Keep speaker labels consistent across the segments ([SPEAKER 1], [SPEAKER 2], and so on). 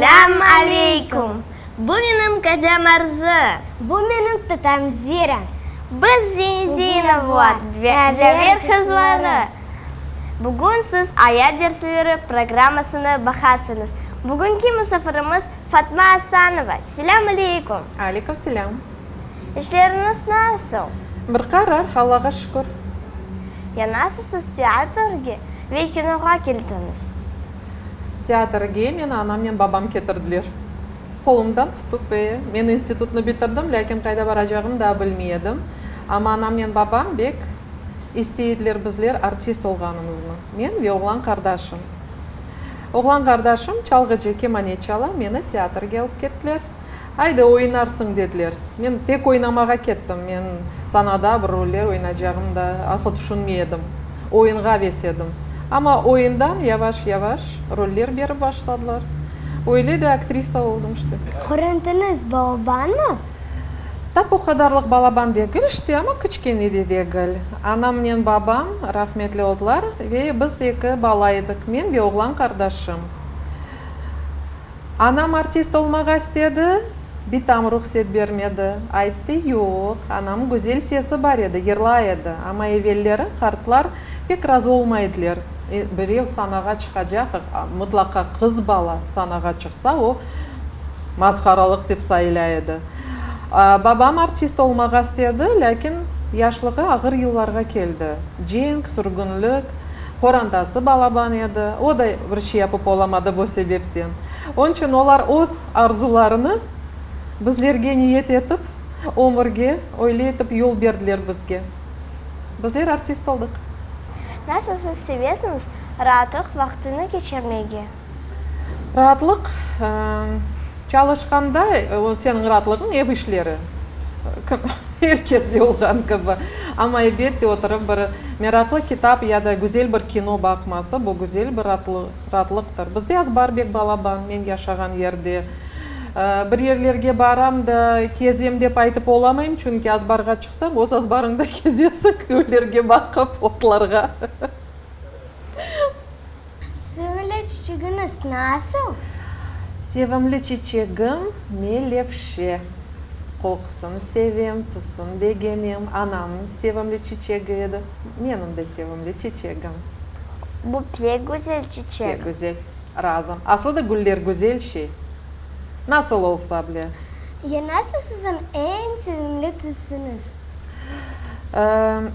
[SPEAKER 1] Selâm aleyküm! Bu menim kadâm Arzı.
[SPEAKER 2] Bu menim tatam Zera.
[SPEAKER 1] Biz Zinedinovlar, Dlâver qızları. Bugün siz Ayat dersleri programmasını baqasıñız. Bugünki musafirimiz Fatma Asanova. Selâm aleyküm!
[SPEAKER 3] Aleyküm selâm!
[SPEAKER 1] İşleriñiz nasıl?
[SPEAKER 3] Bir qarar, Allağa şükür.
[SPEAKER 1] Ya nasıl siz teatrge ve kinoğa keldiñiz?
[SPEAKER 3] Teatrge meni anamnen babam ketirdiler. Qolumdan tutıp, e, men institutnı bitirdim, lâkin qayda baracağımnı daa bilmey edim. Amma anamnen babam bek istey ediler bizler artist olğanımıznı, men ve oğlan qardaşım. Oğlan qardaşım çalğıcı, kemane çala, meni teatrge alıp kettiler. Ayda, oynarsıñ, dediler. Men tek oynamağa kettim. Men sanada bir roller oynacağım da asıl tüşünmey edim. Oyunğa aves edim. Amma oyundan yavaş-yavaş roller berip başladılar. Öyle de aktrisa oldım işte.
[SPEAKER 2] Qorantañız balabanmı?
[SPEAKER 3] Tap o qadarlıq balaban degil işte, amma kiçkene de degil. Anamnen babam rahmetli oldılar ve biz eki bala edik, men ve oğlan qardaşım. Anam artist olmağa istedi, bitam ruhset bermedi. Ayttı, yoq, anam güzel sesi bar edi, yırlay edi, amma evelleri qartlar pek razı olmay ediler, birev sanağa çıqacaq, mıtlaqa qız bala sanağa çıqsa, o, masharalıq dep sayıla edi. Babam artist olmağa istedi, lâkin yaşlığı ağır yıllarğa keldi, cenk, sürgünlik. Qorantası balaban edi, o da bir şey yapıp olamadı bu sebepten. Onıñ içün olar öz arzularını bizlerge niyet etip, ömürge öyle etip yol berdiler bizge. Bizler artist oldıq.
[SPEAKER 1] Nasıl siz sevesiñiz raatlıq vaqtını keçirmege?
[SPEAKER 3] Raatlıq, çalışqanda, seniñ raatlığıñ ev işleri, er kesde olğan kibi. Amma, elbette, oturıp bir meraqlı kitap ya da güzel bir kino baqması, bu güzel bir raatlıqtır. Bizde azbar bek balaban, men yaşağan yerde. Bir yerlerge baram da, kezem dep aytıp olamayım, çünki azbarğa çıqsañ, öz azbarıñda kezesiñ, güllerge baqıp, otlarğa.
[SPEAKER 2] Sevimli çiçegiñiz nasıl?
[SPEAKER 3] Sevimli çiçegim melevşe. Qoqusını sevem, tüsün begenem. Anamnıñ sevimli çiçegi edi, menim de sevimli çiçegim.
[SPEAKER 1] Bu pek güzel çiçek.
[SPEAKER 3] Pek güzel, razım. Aslı da güller güzel şey. Nasıl olsa bile.
[SPEAKER 2] Ya nasıl siziñ eñ sevimli tüsüñiz?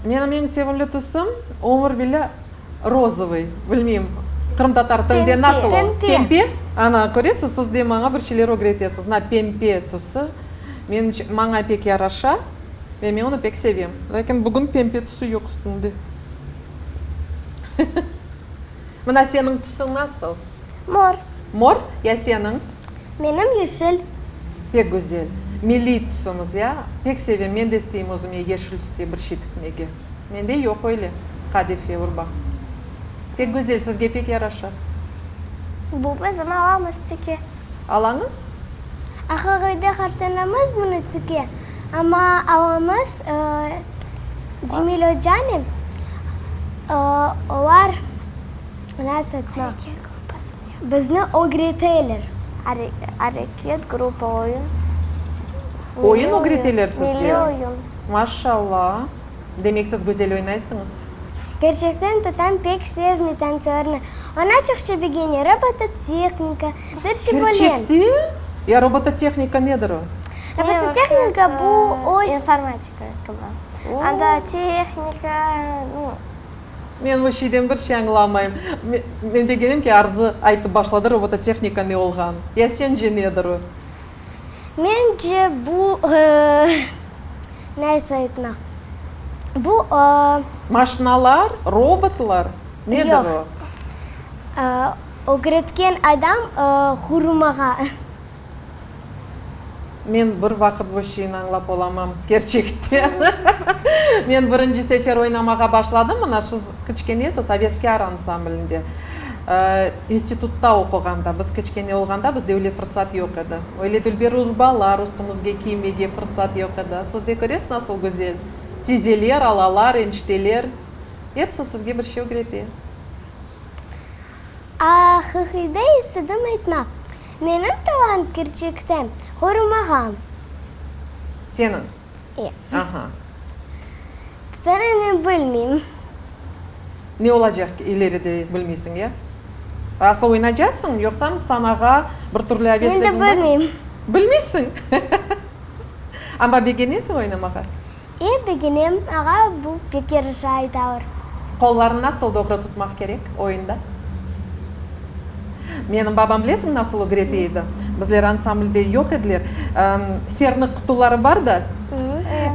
[SPEAKER 3] Menim eñ sevimli tüsüm, ömür billâ, Rozovıy, bilmeyim, qırımtatar tilinde nasıl o? Pempe. Ana, köresiz, siz de maña bir şeyler ögretesiz. Mına, pempe tüsü menim içün, maña pek yaraşa ve men onı pek sevem. Lâkin bugün pempe tüsü yoq üstümde. Mına, seniñ tüsüñ nasıl?
[SPEAKER 2] Mor.
[SPEAKER 3] Mor? Ya seniñ?
[SPEAKER 2] Menim yeşil.
[SPEAKER 3] Pek güzel. Milliy tüsümiz, ya? Pek sevem. Men de isteyim özüme yeşil tüste bir şey tikmege. Mende yoq öyle qadife urba. Pek güzel, sizge pek yaraşa.
[SPEAKER 1] Bu bizim alamız tüke.
[SPEAKER 3] Alañız?
[SPEAKER 2] Aqıqıyda qartanamız bunı tüke, amma alamız Cemil ocanen, olar nasıl aytmaq, bizni ögreteler.
[SPEAKER 1] Areket gruppa, oyun.
[SPEAKER 3] Oyun ögreteler sizge?
[SPEAKER 1] Milliy oyun.
[SPEAKER 3] Maşallah! Demek siz güzel oynaysıñız?
[SPEAKER 2] Kerçekten tatam pek sevmey tantslarnı. Oña çoqça begene robototehnika, bir şey böyle.
[SPEAKER 3] Kerçekte? Ya robototehnika nedir o?
[SPEAKER 2] Robototehnika bu öz.
[SPEAKER 1] İnformatika kibi. Anda tehnika, nu.
[SPEAKER 3] Men bu şeyden bir şey añlamayım. Men degenim ki, Arzı aytıp başladı robototehnika ne olğanın. Ya sence nedir o?
[SPEAKER 2] Mence bu, nasıl aytmaq, bu.
[SPEAKER 3] Maşinalar, robotlar, nedir o?
[SPEAKER 2] Yoq, ögretken adam qurmağa.
[SPEAKER 3] Men bir vaqıt bu şeyni añlap olamam, kerçekten. Men birinci sefer oynamağa başladım, mına siz kiçkenesiz, Aveskâr ansamblinde, institutta oquğanda, biz kiçkene olğanda bizde öyle fırsat yoq edi. Öyle dülber urbalar üstümizge kiymege fırsat yoq edi. Siz de köresiz, nasıl güzel tizeler, alalar, enişteler, episi sizge bir şey ögrete.
[SPEAKER 2] Aqiqiy istedim aytmaq. Menim talant kerçekten qorumağa.
[SPEAKER 3] Seniñ?
[SPEAKER 2] E.
[SPEAKER 3] Aha.
[SPEAKER 2] Tatarını bilmeyim.
[SPEAKER 3] Ne olacaq ileride bilmeysiñ, ya? Asıl oynacasıñ, yoqsam sanağa bir türlü avesligiñ
[SPEAKER 2] Men de bilmeyim.
[SPEAKER 3] Bilmeysiñ? Amma begenesiñ oynamağa?
[SPEAKER 2] E, begenem. Ağa, bu pek yaraşa aytalar.
[SPEAKER 3] Qollarnı nasıl doğru tutmaq kerek oyunda? Menim babam bilesiñ nasıl ögrete edi? Bizler ansamblde yoq ediler. Sernik qutuları bar da,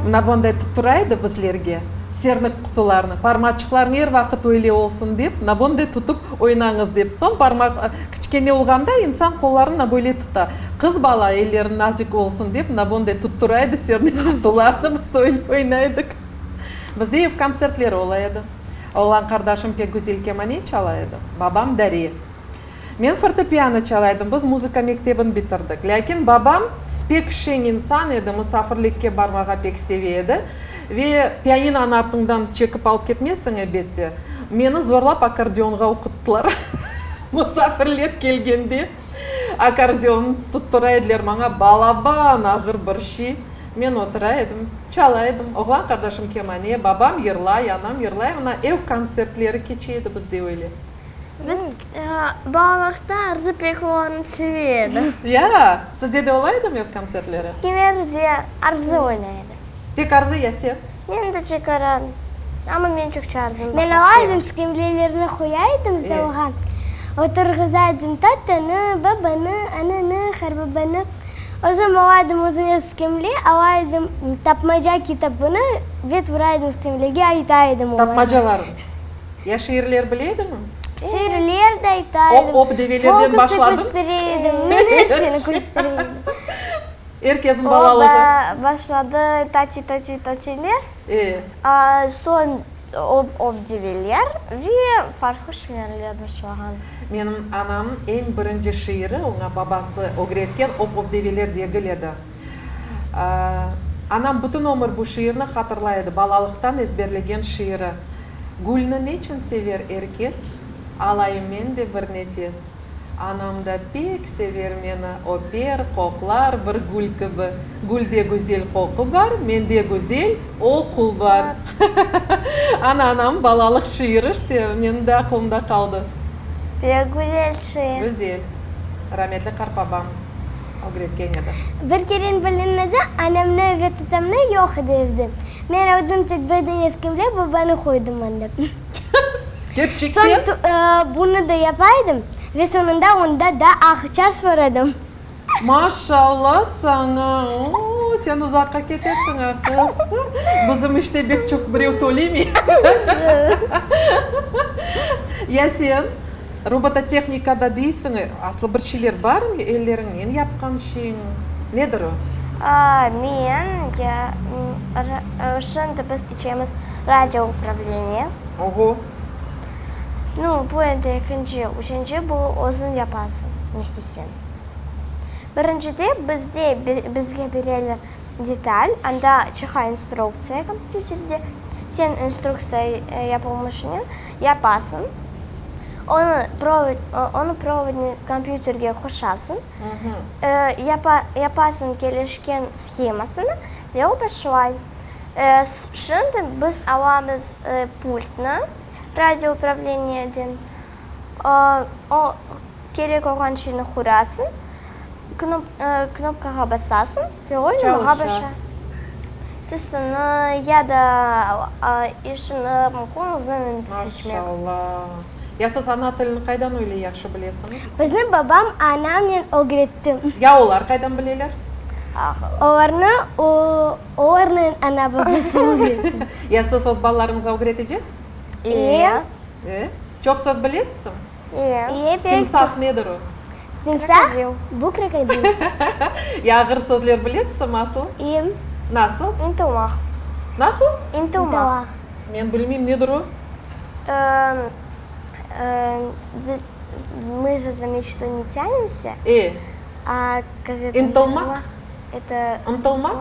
[SPEAKER 3] mına bunday tuttura edi bizlerge sernik qutularını. Parmaçıqlarıñ er vaqıt öyle olsun dep, mına bunday tutıp oynañız dep. Soñ parmaq kiçkene olğanda insan qollarını mına böyle tuta. Qız bala elleri nazik olsun dep, mına bunday tuttura edi sernik qutularını, biz öyle oynay edik. Bizde ev kontsertleri ola edi. Oğlan qardaşım pek güzel kemane çala edi, babam dare. Men fortepiano çala edim, biz muzıka mektebini bitirdik. Lâkin babam pek şeñ insan edi, musafirlikke barmağa pek seve edi ve pianinonı artıñdan çekip alıp ketmezsiñ, elbette. Meni zorlap akkordeonğa oquttılar. Musafirler kelgende akkordeonnı tuttura ediler maña, balaban ağır bir şey. Men otura edim, çala edim, oğlan qardaşım kemane, babam yırlay, anam yırlay, mına ev kontsertleri keçe edi bizde öyle.
[SPEAKER 1] Biz balalıqta Arzı Pehluvanı seve edik.
[SPEAKER 3] Ya, sizde de ola edimi ev kontsertleri?
[SPEAKER 1] Kimerde Arzı oynay edi.
[SPEAKER 3] Tek Arzı ya sen?
[SPEAKER 1] Men de Çekaran, amma men çoqça Arzını
[SPEAKER 2] Men ala edim, skemlelerni qoya edim zalğa, oturğıza edim tatanı, babanı, ananı, qarbabanı. Özüm ala edim özüme skemle, ala edim tapmaca kitabını ve tura edim skemlege, ayta edim olarğa.
[SPEAKER 3] Tapmacalarnı. Ya şiirler bile ediñmi?
[SPEAKER 2] Şiirler de ayta edim.
[SPEAKER 3] Op-op develerden başladıñ.
[SPEAKER 2] Fokusı köstere edim. Men er şeyni köstere edim.
[SPEAKER 3] Er kesniñ balalığı.
[SPEAKER 1] O da başladı tati-tati-tatiler.
[SPEAKER 3] E.
[SPEAKER 1] Soñ op-op develer ve farqlı şiirler başlağan.
[SPEAKER 3] Menim anamnıñ eñ birinci şiiri, oña babası ögretken Op-op develer degil edi. Anam bütün ömür bu şiirni hatırlay edi, balalıqtan ezberlegen şiiri. Gülni neçün sever er kes? Alayım men de bir nefes. Anam da pek sever meni, öper, qoqlar bir gül kibi. Gülde güzel qoqu bar, mende güzel oqu bar. Ana, anam balalıq şiiri işte, menim de aqılımda qaldı.
[SPEAKER 1] Pek güzel şiir.
[SPEAKER 3] Güzel. Rametli qartbabam ögretken edi.
[SPEAKER 2] Bir keren bilinmedi, anamnı ve tatamnı yoq edi evde. Men aldım tek bir dane skemle, babanı qoydım anda.
[SPEAKER 3] Kerçekten?
[SPEAKER 2] Soñ bunı da yapaydım ve soñunda onda da aqça soradım.
[SPEAKER 3] Maşallah saña! Oo, sen uzaqqa ketersiñ, a, qız. Bizim işte bek çoq birev tölemey. Ya sen, robototehnikada deysiñ, aslı bir şeyler barmı elleriñnen yapqan şeyiñ? Nedir o?
[SPEAKER 1] Men, ya, şimdi biz keçemiz radioupravleniye.
[SPEAKER 3] Oğo.
[SPEAKER 1] Nu, bu endi ekinci, üçünci, bu özüñ yapasıñ, ne isteseñ. Birincide bizde bizge bereler detal, anda çıqa instruktsiya kompyuterde, sen instruktsiya yapılmışınen yapasıñ, onı provod, onı provodnen kompyuterge qoşasıñ, yapa, yapasıñ kelişken shemasını ve o başlay. Şimdi biz alamız pultnı radioupravleniyeden, o kerek olğan şeyni qurasıñ, knopkağa basasıñ ve oynamağa başlay. Tüsüni ya da işini mümkün özüñ seçmek.
[SPEAKER 3] Maşallah! Ya siz ana tilini qaydan öyle yahşı bilesiñiz?
[SPEAKER 2] Bizni babam anamnen ögretti.
[SPEAKER 3] Ya olar qaydan bileler?
[SPEAKER 2] Olarnı olarnıñ ana-babası ögretti.
[SPEAKER 3] Ya siz öz balalarıñızğa ögretecesiz?
[SPEAKER 1] E.
[SPEAKER 3] E? Çoq söz bilesizmi?
[SPEAKER 1] E.
[SPEAKER 2] E, pek
[SPEAKER 3] Timsah nedir o?
[SPEAKER 2] Timsah, bu krokodil.
[SPEAKER 3] Ya ağır sözler bilesizmi asıl?
[SPEAKER 2] E.
[SPEAKER 3] Nasıl?
[SPEAKER 1] İntılmaq.
[SPEAKER 3] Nasıl?
[SPEAKER 1] İntılmaq.
[SPEAKER 3] Men bilmeyim, nedir o?
[SPEAKER 1] Мы же за мечту не тянемся.
[SPEAKER 3] E.
[SPEAKER 1] A как это?
[SPEAKER 3] Intılmaq?
[SPEAKER 1] Это
[SPEAKER 3] Intılmaq?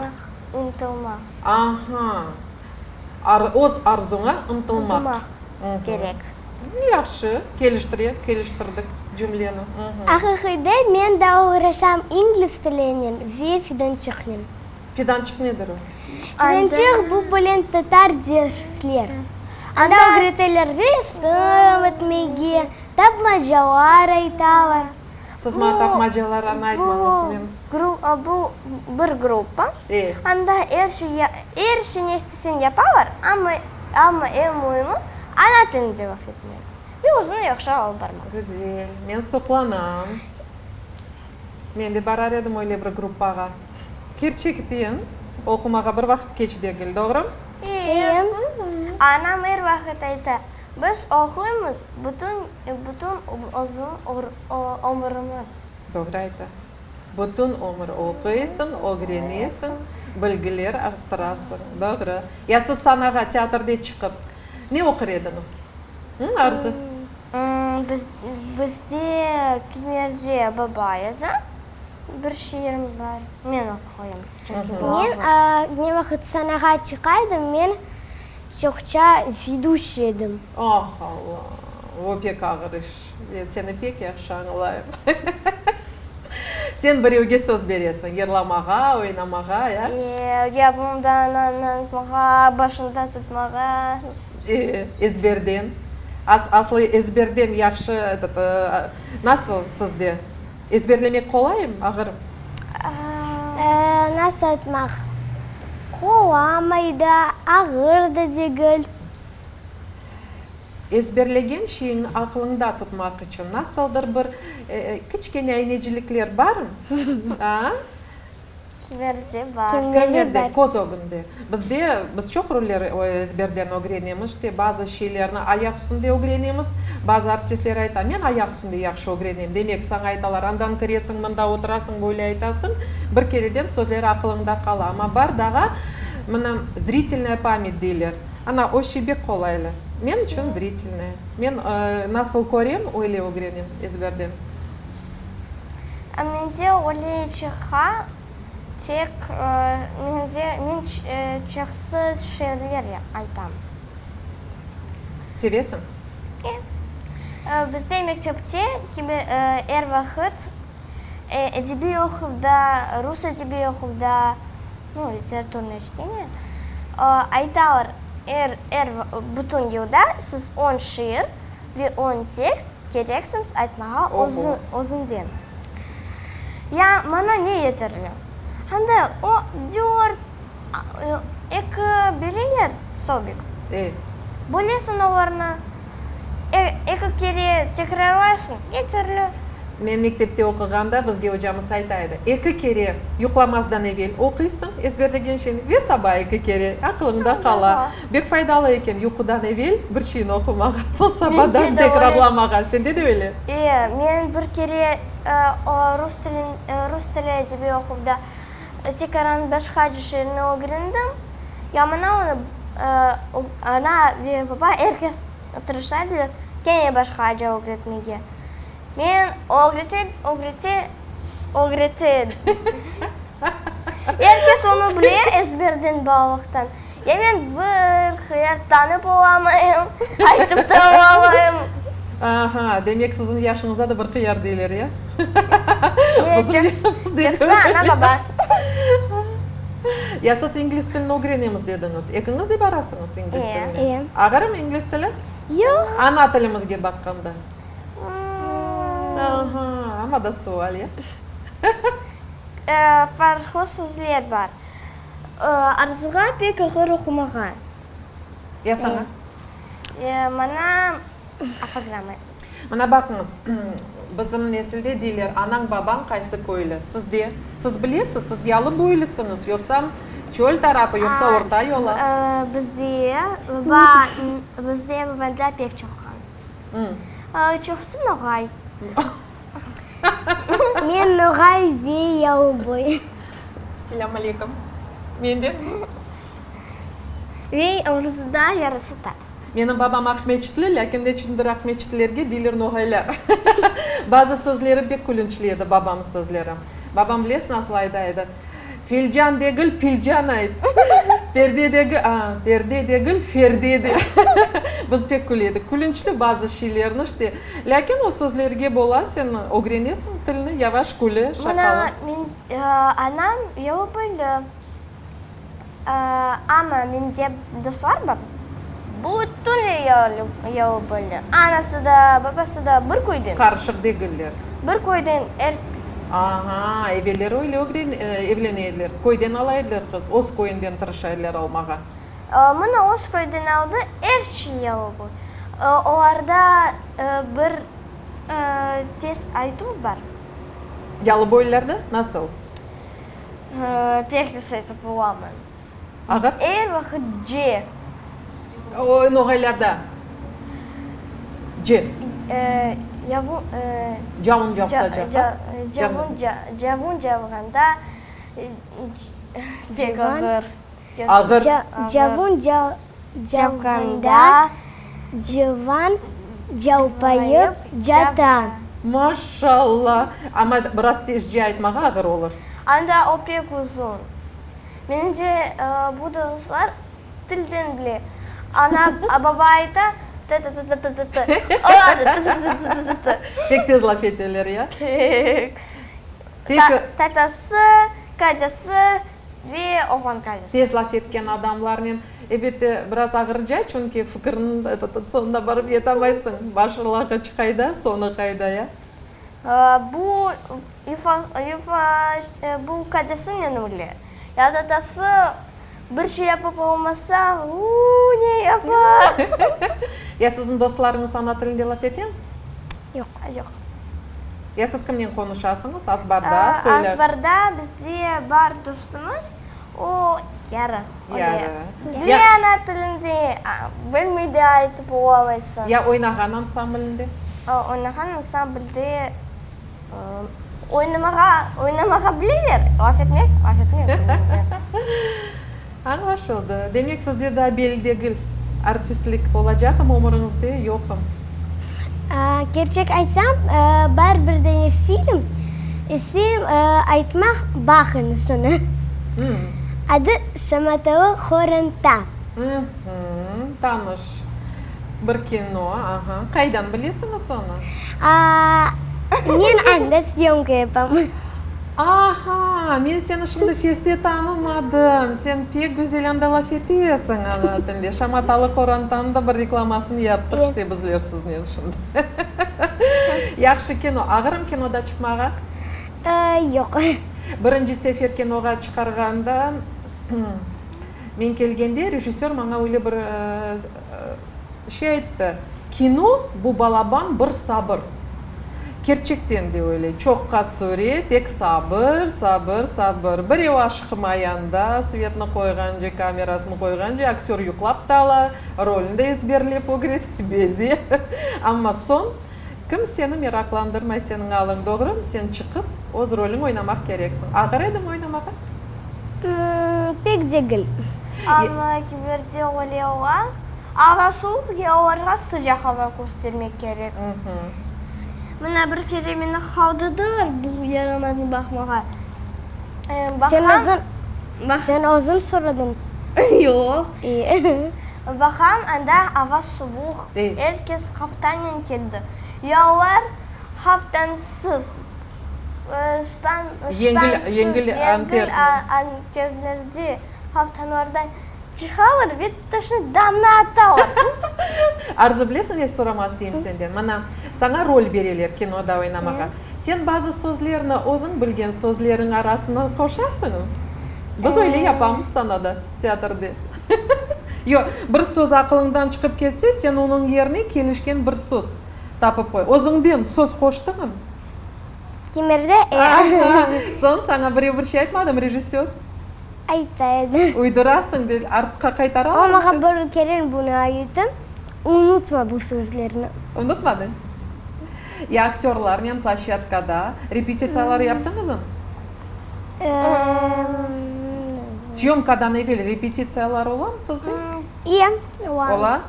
[SPEAKER 1] Intılmaq.
[SPEAKER 3] Aha. Ar, öz arzuña ıntılmaq.
[SPEAKER 1] Intılmaq kerek.
[SPEAKER 3] Yahşı, keliştire, keliştirdik cümleni.
[SPEAKER 2] Aqiqiyde men daa oğraşam ingliz tilinen ve fidançıqnen.
[SPEAKER 3] Fidançıq nedir o?
[SPEAKER 2] Fidançıq, bu böyle tatar dersler. Anda ögreteler resim etmege, tapmacalar aytalar.
[SPEAKER 3] Siz maña tapmacalarnı aytmañız, men.
[SPEAKER 1] Bu bir gruppa. Anda er şey, er şey ne isteseñ yapalar, amma, amma eñ müimi, ana tilinde laf etmek ve özüni yahşı alıp barmaq.
[SPEAKER 3] Güzel. Men suqlanam. Men de barar edim öyle bir gruppağa. Kerçekten, oqumağa bir vaqıt keç degil, doğru?
[SPEAKER 1] E. Anam er vaqıt ayta, Biz oquymız bütün, bütün uzun ömürimiz.
[SPEAKER 3] Doğru ayta. Bütün ömür oquysıñ, ögrenesiñ, bilgiler arttırasıñ. Doğru. Ya siz sanağa, teatrde çıqıp, ne oqur ediñiz? Hı, Arzı?
[SPEAKER 1] Biz, bizde kimerde baba yaza, bir şiirim bar, men oquyım, çünki bu
[SPEAKER 2] Men, ne vaqıt sanağa çıqa edim, men çoqça veduşiy edim.
[SPEAKER 3] Ah, Alla, o pek ağır iş. Men seni pek yahşı añlayım. Sen birevge söz beresiñ, yırlamağa, oynamağa, ya?
[SPEAKER 1] E, yapımdan añlatmağa, başında tutmağa.
[SPEAKER 3] E, ezberden. As, aslı ezberden yahşı, etot, nasıl sizde? Ezberlemek qolaymı, ağırmı?
[SPEAKER 2] E, nasıl aytmaq, qolamay da, ağır da degil.
[SPEAKER 3] Ezberlegen şeyiñni aqılıñda tutmaq içün nasıldır bir kiçkene aynecilikler barmı? A?
[SPEAKER 1] Kimerde bar.
[SPEAKER 3] Kimerde, köz ögünde. Bizde, biz çoq roller ezberden ögrenemiz, işte, bazı şeylerni ayaq üstünde ögrenemiz. Bazı artistler ayta, men ayaq üstünde yahşı ögrenem. Demek, saña aytalar, andan kiresiñ, mında oturasıñ, böyle aytasıñ. Bir kereden sözler aqılıñda qala. Amma bar daa, mına, zritelnaya pamять deyler. Ana, o şey bek qolaylı. Men içün zritelnaya. Men nasıl körem, öyle ögrenem ezberden.
[SPEAKER 1] Mende öyle çıqa, tek mende, men çoqsız şiirler aytam.
[SPEAKER 3] Sevesiñ?
[SPEAKER 1] E. Bizde mektepte kibi er vaqıt edebiy oquvda, rus edebiy oquvda, nu, literaturnıye çteniye, aytalar, er, er, bütün yılda siz on şiir ve on tekst kereksiñiz aytmağa özünden. Ya maña ne yeterli? Anda o dört, eki bereler stolbik. Bölesiñ olarnı, eki kere tekrarlaysıñ, yeterli.
[SPEAKER 3] Men mektepte oquğanda bizge ocamız ayta edi, eki kere yuqlamazdan evel oquysıñ ezberlegen şeyni ve saba eki kere, aqılıñda qala. Bek faydalı eken yuqudan evel bir şeyni oqumağa, soñ sabadan tekrarlamağa. Sende de öyle?
[SPEAKER 1] E, men bir kere rus tilin, rus tili edebiy oquvda tekaran başqaca şiirni ögrendim. Ya mına onı ana ve baba er kes tırışa ediler kene başqaca ögretmege. Men ögrete, ögrete, ögrete edim. Er kes onı bile ezberden balalıqtan. Ya men bir hıyar tanıp olamayım, aytıp ta olamayım.
[SPEAKER 3] Aha, demek siziñ yaşıñızda da bir hıyar deyler, ya?
[SPEAKER 1] Çoqsa ana-baba.
[SPEAKER 3] Ya siz ingliz tilini ögrenemiz dediñiz. Ekiñiz de barasıñız ingliz tiline?
[SPEAKER 2] E.
[SPEAKER 3] Ağırmı ingliz tili?
[SPEAKER 2] Yoq.
[SPEAKER 3] Ana tilimizge baqqanda. Aha, amma da sual, ya?
[SPEAKER 1] Farqlı sözler bar. Arzığa pek ağır oqumağa.
[SPEAKER 3] Ya saña?
[SPEAKER 1] Maña orfogramma.
[SPEAKER 3] Mına baqıñız, bizim nesilde deyler, anañ-babañ qaysı köylü? Sizde? Siz bilesiz, siz yalı boylısıñız, yoqsa çöl tarafı, yoqsa orta yola?
[SPEAKER 1] Bizde baba, bizde babamda pek çoq qan. Çoqusı noğay.
[SPEAKER 2] Men noğay ve yalıboy.
[SPEAKER 3] Selâm aleykum. Men de.
[SPEAKER 1] Ve ortasında yarısı tat.
[SPEAKER 3] Menim babam aqmeçitli, lâkin neçündir aqmeçitlilerge deyler noğaylar. Bazı sözleri pek külünçli edi, babamnıñ sözleri. Babam bilesiñ nasıl ayta edi? Filcan degil, pilcan ayt. Perde degil, a, perde degil, ferde de. Biz pek küle edik. Külünçli bazı şeylerni işte. Lâkin o sözlerge bola sen ögrenesiñ tilni, yavaş küle, şaqalı.
[SPEAKER 1] Mına, men, anam yalıboylu. Amma mende dostlar bar, bütünley yalıboylu. Anası da, babası da bir köyden.
[SPEAKER 3] Qarışıq degiller.
[SPEAKER 1] Bir köyden er kes.
[SPEAKER 3] Aha, evelleri öyle evlene ediler. Köyden ala ediler qız, öz köyünden tırışa ediler almağa.
[SPEAKER 1] Mına öz köyden aldı, er şey yalıboy. Olarda bir tez aytuv bar.
[SPEAKER 3] Yalıboylularda nasıl?
[SPEAKER 1] Pek tez aytıp olamam.
[SPEAKER 3] Ağır?
[SPEAKER 1] Er vaqıt C.
[SPEAKER 3] O, noğaylarda C.
[SPEAKER 1] Yavun,
[SPEAKER 3] Cavun cavsa caqa.
[SPEAKER 1] Cavun, cavun cavğanda pek ağır.
[SPEAKER 3] Ağır.
[SPEAKER 2] Cavun cavğanda cıvan calpayıp cata.
[SPEAKER 3] Maşalla! Amma biraz tezce aytmağa ağır olur.
[SPEAKER 1] Anda o pek uzun. Mence, bu dostlar tilden bile. Ana, baba ayta, tı-tı-tı-tı-tı-tı, olar da tı-tı-tı-tı-tı-tı.
[SPEAKER 3] Pek tez laf eteler, ya?
[SPEAKER 1] Pek.
[SPEAKER 3] Pek.
[SPEAKER 1] Tatası, kacası ve oğlan kacası.
[SPEAKER 3] Tez laf etken adamlarnen, elbette, biraz ağırca, çünki fikirniñ soñuna barıp yetamaysıñ. Başı laqıç qayda, soñu qayda, ya?
[SPEAKER 1] Bu bu kacasınen öyle. Ya tatası bir şey yapıp olmasa, uu, ne yapar?
[SPEAKER 3] Ya siziñ dostlarıñız ana tilinde laf etemi?
[SPEAKER 1] Yoq, yoq.
[SPEAKER 3] Ya siz kimnen qonuşasıñız azbarda, söyler?
[SPEAKER 1] Azbarda bizde bar dostumız, o yarı.
[SPEAKER 3] Yarı.
[SPEAKER 1] Bile ana tilinde, bilmey de aytıp olamaysıñ.
[SPEAKER 3] Ya oynağan ansamblinde?
[SPEAKER 1] Oynağan ansamblde oynamağa, oynamağa bileler, laf etmek, laf etmek bilmeyler.
[SPEAKER 3] Añlaşıldı. Demek, sizde daa belli degil, artistlik olacaqmı ömüriñizde, yoqmı?
[SPEAKER 2] Kerçek aytsam, bar bir dane film, isem aytmaq, baqıñız onı. Adı Şamatalı qoranta.
[SPEAKER 3] Tanış bir kino, aha. Qaydan bilesiñiz onı?
[SPEAKER 2] Men anda syomka yapam.
[SPEAKER 3] Aha, men seni şimdi feste tanımadım. Sen pek güzel anda laf etesiñ ana tilde. Şamatalı qorantanıñ da bir reklamasını yaptıq işte bizler siznen şimdi. Yahşı kino. Ağırmı kinoda çıqmağa?
[SPEAKER 2] Yoq.
[SPEAKER 3] Birinci sefer kinoğa çıqarğanda, men kelgende, rejissör maña öyle bir şey ayttı, Kino, bu balaban bir sabır. Kerçekten de öyle, çoqqa süre, tek sabır, sabır, sabır. Birev aşıqmay anda, svetni qoyğance, kamerasını qoyğance, aktör yuqlap da ala, rolüni de ezberlep ögrete, beze. Amma soñ, kimseni meraqlandırmay seniñ alıñ, doğrumı? Sen çıqıp, öz rolüñ oynamaq kereksiñ. Ağır edimi oynamağa?
[SPEAKER 2] Pek degil.
[SPEAKER 1] Amma kiberde öyle ola. Ava suvuq ya olarğa sıcaq ava köstermek kerek. Mına bir kere meni qaldırdılar bu yaramaznı baqmağa.
[SPEAKER 2] Sen özüñ, sen özüñ soradıñ?
[SPEAKER 1] Yoq. Baqam, anda ava suvuq, er kes haftanen keldi. Ya olar haftansız, ştansız, yengil anterlerde, haftanlarda Çıqalar ve taşnı damna atalar.
[SPEAKER 3] Arzı, bilesiñ, ne soramaq isteyim senden? Mana, saña rol bereler kinoda oynamağa. Sen bazı sözlerni özüñ bilgen sözleriñ arasına qoşasıñmı? Biz öyle yapamız sanada, teatrde. Yoq, bir söz aqılıñdan çıqıp ketse, sen onıñ yerine kelişken bir söz tapıp qoy. Özüñden söz qoştıñmı?
[SPEAKER 2] Kimerde, e.
[SPEAKER 3] Soñ saña birev bir şey aytmadımı, rejissör?
[SPEAKER 2] Ayta edi.
[SPEAKER 3] Uydurasıñ, dedi, artqa qaytaralarmı
[SPEAKER 2] O maña bir kere bunı ayttı, Unutma bu sözlerni.
[SPEAKER 3] Unutmadıñ? Ya aktörlarnen ploşçadkada repetitsiyalar yaptıñızmı? Syomkadan evel repetitsiyalar olamı sizde?
[SPEAKER 2] İye, ola.
[SPEAKER 3] Ola?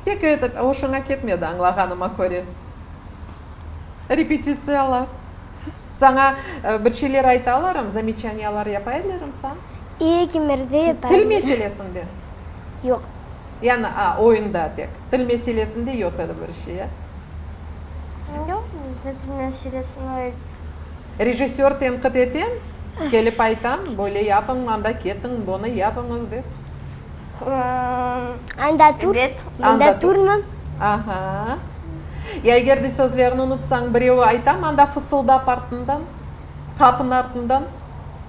[SPEAKER 3] Pek etot, oşuña ketmedi añlağanıma köre, repetitsiyalar. Saña bir şeyler aytalarım, zameçaniyalar yapa edilermi sañ?
[SPEAKER 2] İyi kimerde yapa
[SPEAKER 3] Til meselesinde?
[SPEAKER 2] Yoq.
[SPEAKER 3] Yani, a, oyunda tek. Til meselesinde yoq edi bir şey, ya?
[SPEAKER 1] Yoq, bizde til meselesinde.
[SPEAKER 3] Rejissör tenqit ete, kelip ayta, böyle yapıñ, anda ketiñ, bunı yapıñız dep.
[SPEAKER 2] Anda tur, mında turma.
[SPEAKER 3] Aha. Ya eger de sözlerini unutsañ, birevi aytamı anda fısıldap artından, qapınıñ artından?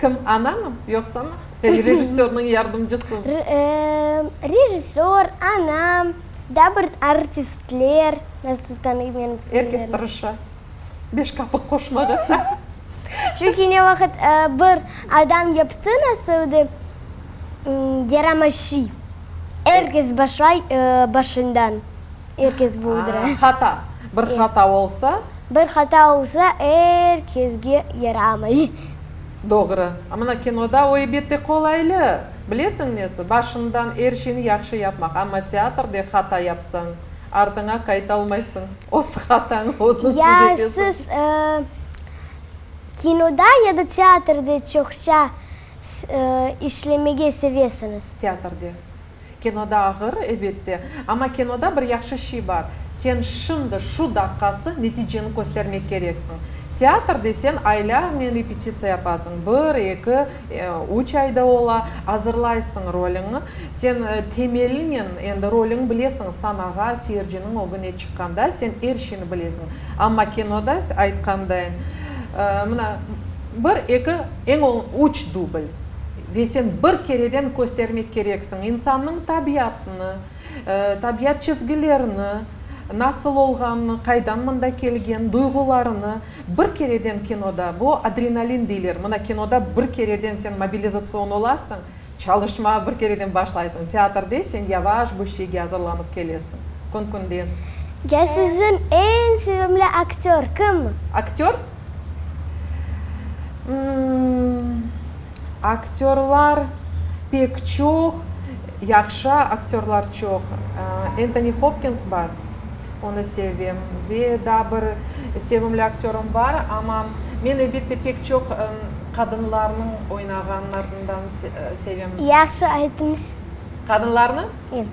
[SPEAKER 3] Kim, anamı, yoqsa rejissörniñ yardımcısımı?
[SPEAKER 2] Rejissör, anam, daa bir artistler, nasıl tanıy menim
[SPEAKER 3] Er kes tırışa beş kapik qoşmağa.
[SPEAKER 2] Çünki ne vaqıt bir adam yaptı nasıl de yaramaşiy, er kes başlay başından, er kes buldura.
[SPEAKER 3] Hata, bir hata olsa.
[SPEAKER 2] Bir hata olsa, er kesge yaramay.
[SPEAKER 3] Doğru. Mına kinoda o elbette qolaylı. Bilesiñ nesi, başından er şeyni yahşı yapmaq, amma teatrde hata yapsañ, artıña qaytalmaysıñ. Öz hatañı özüñ
[SPEAKER 2] Ya
[SPEAKER 3] tüzetesiñ.
[SPEAKER 2] siz kinoda ya da teatrde çoqça işlemege sevesiñiz?
[SPEAKER 3] Teatrde. Kinoda ağır, elbette, amma kinoda bir yahşı şey bar, sen şimdi, şu daqqası neticeni köstermek kereksiñ. Teatrde sen aylarnen repetitsiya yapasıñ, bir, eki, üç ay da ola, azırlaysıñ rolüñni. Sen temelinen endi rolüñ bilesiñ, sanağa, seyirciniñ ögüne çıqqanda sen er şeyni bilesiñ. Amma kinoda, aytqandayın, mına, bir, eki, eñ üç dubl. Ve sen bir kereden köstermek kereksiñ insannıñ tabiatını, tabiat çizgilerini, nasıl olğanını, qaydan mında kelgen, duyğularını. Bir kereden kinoda, bu adrenalin deyler, mına kinoda bir kereden sen mobilizatsion olasıñ, çalışmağa bir kereden başlaysıñ. Teatrde sen yavaş bu şeyge azırlanıp kelesiñ, kün-künden.
[SPEAKER 2] Ya siziñ eñ sevimli aktör kim?
[SPEAKER 3] Aktör? Aktörlar pek çoq, yahşı aktörlar çoq. Entoni Hopkins bar, onı sevem. Ve daa bir sevimli aktörım bar, amma men, elbette, pek çoq qadınlarnıñ oynağanlarından sevem.
[SPEAKER 2] Yahşı aytıñız.
[SPEAKER 3] Qadınlarnı?
[SPEAKER 2] E.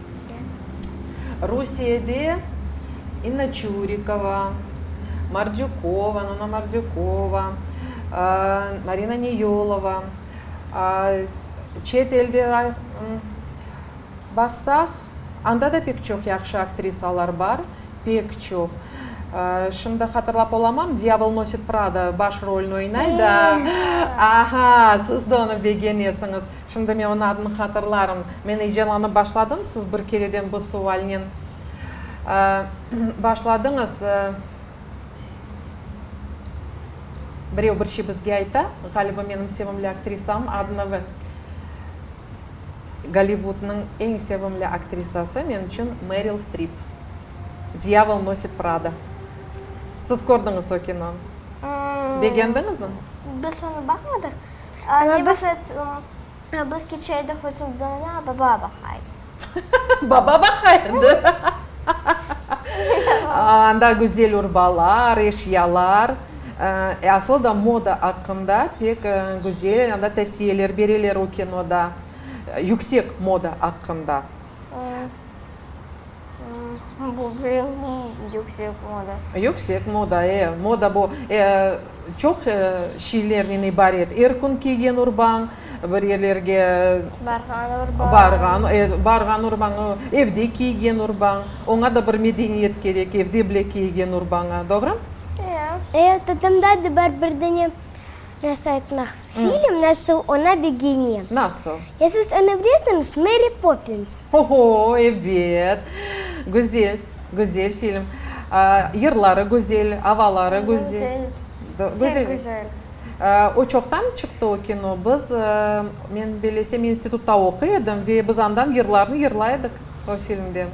[SPEAKER 3] Rusiyede İnna Çurikova, Mordükova, Nona Mordükova, Marina Neyolova, çet elde baqsaq, anda da pek çoq yahşı aktrisalar bar, pek çoq. Şimdi hatırlap olamam, Dyavol nosit Prada baş rolüni oynay da. Aha, siz de onı begenesiñiz. Şimdi men onıñ adını hatırlarım. Men eyecanlanıp başladım, siz bir kereden bu sualnen başladıñız. Birev bir şey bizge ayta, ğaliba menim sevimli aktrisam adını Gollivudnıñ eñ sevimli aktrisası men içün Meril Strip. Dyavol nosit Prada. Siz kördiñiz o kinonı? Begendiñizmi?
[SPEAKER 1] Biz onı baqmadıq. Ne vaqıt biz keçe edik özündana baba baqa edi.
[SPEAKER 3] Baba baqa edi. Anda güzel urbalar, eşyalar, aslı da moda aqqında pek güzel anda tevsiyeler bereler o kinoda, yüksek moda aqqında.
[SPEAKER 1] Bu yüksek moda.
[SPEAKER 3] Yüksek moda, e. Moda bu çoq şeylernen ibaret. Er kün kiygen urbañ, bir yerlerge
[SPEAKER 1] Barğan urbañ.
[SPEAKER 3] Barğan, barğan urbañ, evde kiygen urbañ. Oña da bir medeniyet kerek, evde bile kiygen urbaña. Doğru?
[SPEAKER 1] E.
[SPEAKER 2] E, tatamda da bar bir dane, nasıl aytmaq, film nasıl oña begenem.
[SPEAKER 3] Nasıl?
[SPEAKER 2] Ya siz onı bilesiñiz, Meri Poppins.
[SPEAKER 3] Oho, ebet! Güzel, güzel film. Yırları güzel, avaları güzel.
[SPEAKER 1] Güzel, pek güzel.
[SPEAKER 3] O çoqtan çıqtı o kino. Biz, men bellesem, institutta oquy edim ve biz andan yırlarnı yırlay edik o filmden.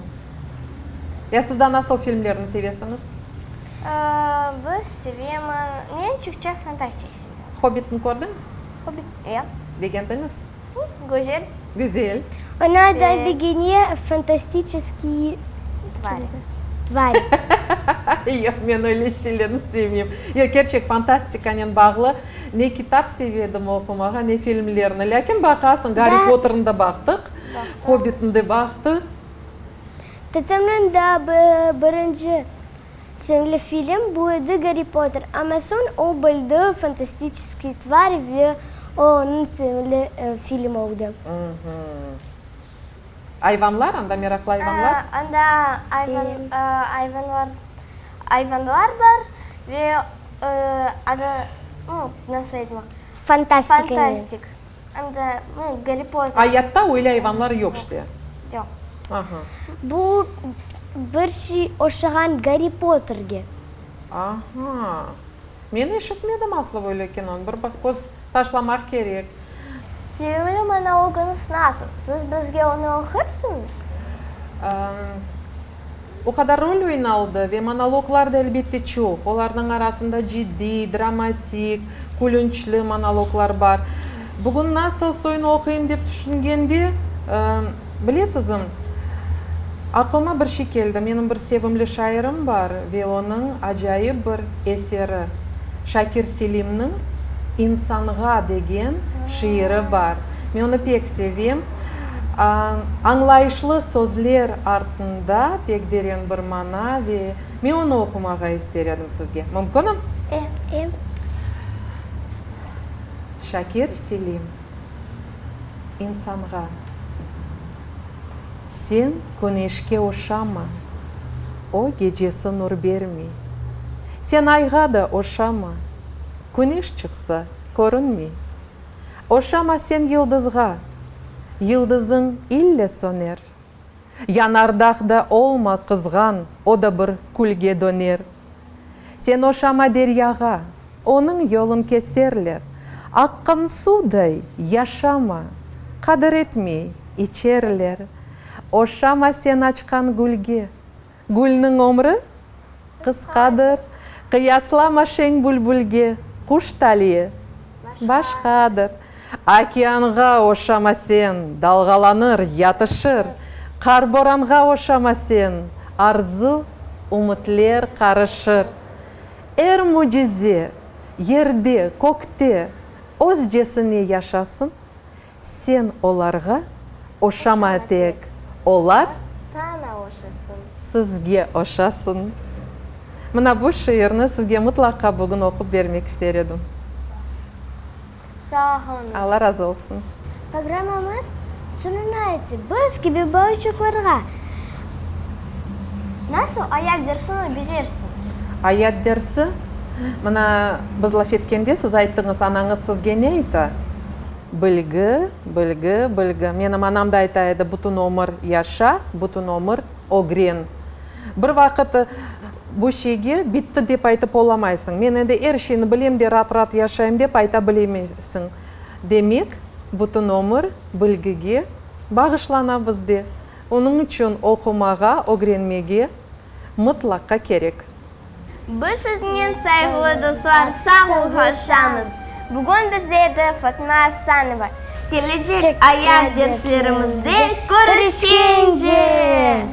[SPEAKER 3] Ya siz daa nasıl filmlerni sevesiñiz?
[SPEAKER 1] Biz sevemiz, men çoqça fantastik sevem.
[SPEAKER 3] Hobbitni kördiñiz?
[SPEAKER 1] Hobbit, e.
[SPEAKER 3] Begendiñiz?
[SPEAKER 1] Güzel.
[SPEAKER 3] Güzel.
[SPEAKER 2] Oña da begene fantastiçeskiy
[SPEAKER 1] Tvari.
[SPEAKER 2] Tvari.
[SPEAKER 3] Yoq, men öyle şeylerni sevmeyim. Yoq, kerçek, fantastikanen bağlı ne kitap seve edim oqumağa, ne filmlerni. Lâkin baqasıñ, Garri Potterni de baqtıq, Hobbitni de baqtıq.
[SPEAKER 2] Tatamnıñ daa birinci sevimli film bu edi, Garri Potter. Amma soñ o bildi Fantastiçeskiy tvari ve o onıñ sevimli film oldı.
[SPEAKER 3] Ayvanlar, anda meraqlı ayvanlar?
[SPEAKER 1] Anda ayvanlar, ayvanlar bar ve adı, nasıl aytmaq?
[SPEAKER 2] Fantastika.
[SPEAKER 1] Fantastik. Anda, Garri Potter.
[SPEAKER 3] Ayatta öyle ayvanlar yoq işte.
[SPEAKER 1] Yoq.
[SPEAKER 3] Aha.
[SPEAKER 2] Bu bir şey oşağan Garri Potterge.
[SPEAKER 3] Aha. Men eşitmedim aslı böyle kinonı. Bir baq köz taşlamaq kerek.
[SPEAKER 1] Sevimli monologıñız nasıl? Siz bizge onı oqursıñız?
[SPEAKER 3] O qadar rol oynaldı ve monologlar da elbette çoq. Olarnıñ arasında ciddiy, dramatik, külünçli monologlar bar. Bugün nasıl soyunı oquyım dep tüşüngende, bilesizm, aqlıma bir şey keldi. Menim bir sevimli şairim bar ve onıñ acayip bir eseri, Şakir Selimniñ İnsanğa degen şiiri bar. Men onı pek sevem. Añlayışlı sözler artında pek deren bir mana ve men onı oqumağa ister edim sizge. Mümkünmi?
[SPEAKER 2] E, e.
[SPEAKER 3] Şakir Selim, İnsanğa, Sen küneşke oşama, o gecesi nur bermey. Sen ayğa da oşama, küneş çıqsa, körünmey. Oşama sen yıldızğa, yıldızıñ ille söner. Yanardağ da olma qızğan, o da bir külge döner. Sen oşama deryağa, onıñ yolun keserler. Aqqan suvday yaşama, qadir etmey içerler. Oşama sen açqan gülge, Gülniñ ömrü qısqadır, Qıyaslama şeñ bülbülge, Quş taliyi başqadır. Okeanğa oşama sen, Dalğalanır, yatışır. Qar-boranğa oşama sen, Arzu, ümütler qarışır. Er mücize yerde, kökte Özcesine yaşasın, Sen olarğa oşama tek, olar
[SPEAKER 1] Saña oşasın.
[SPEAKER 3] Sizge oşasın. Mına bu şiirni sizge mıtlaqa bugün oqup bermek ister edim.
[SPEAKER 1] Sağ oluñız.
[SPEAKER 3] Alla razı olsun.
[SPEAKER 2] Programmamız soñuna yetti. Biz kibi balaçıqlarğa
[SPEAKER 1] Nasıl ayat dersini berersiñiz?
[SPEAKER 3] Ayat dersi? Mına, biz laf etkende siz ayttıñız, anañız sizge ne ayta? Bilgi, bilgi, bilgi. Menim anam da ayta edi, bütün ömür yaşa, bütün ömür ögren. Bir vaqıt bu şeyge bitti dep aytıp olamaysıñ. Men endi er şeyni bilem de raat-raat yaşayım dep ayta bilemeysiñ. Demek, bütün ömür bilgige bağışlana bizde. Onıñ içün oqumağa, ögrenmege mıtlaqa kerek.
[SPEAKER 1] Biz siznen, sayğılı dostlar, sağ olğaşamız. Bugün bizde edi Fatma Asanova. Kelecek ayat derslerimizde körüşkence!